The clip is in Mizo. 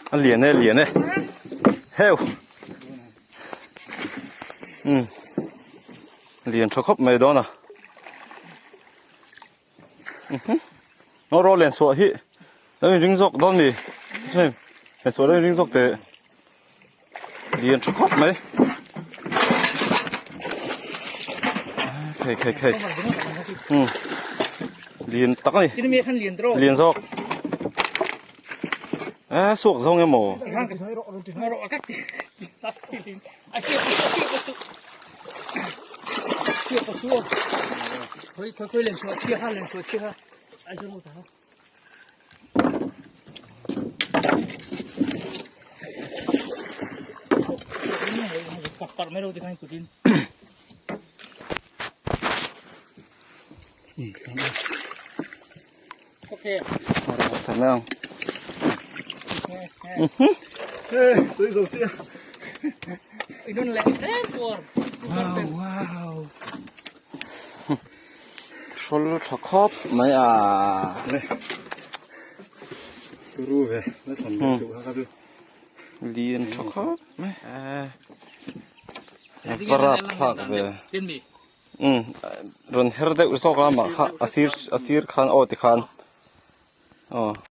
A lian e, lian e. Heu. Um. Lian tha khawp mai dawn a. Mhm. No ro len suah hi. Lo in ring zawk dawn mi. Chen. Len suah lo in ring zawk teh. Lian tha khawp mai. Khei khei khei. Um. Lian tak ani. Lian zawk. Eh suak zawng emaw. Thật không? Wow. Hrawl tha khawp mai a. Turu ve, na tham ve chu kha chu. Lian tha khawp mai. Varap thlak ve. Umm rawn her deuh zawk a mah kha a sir a sir khan aw tikhan aw.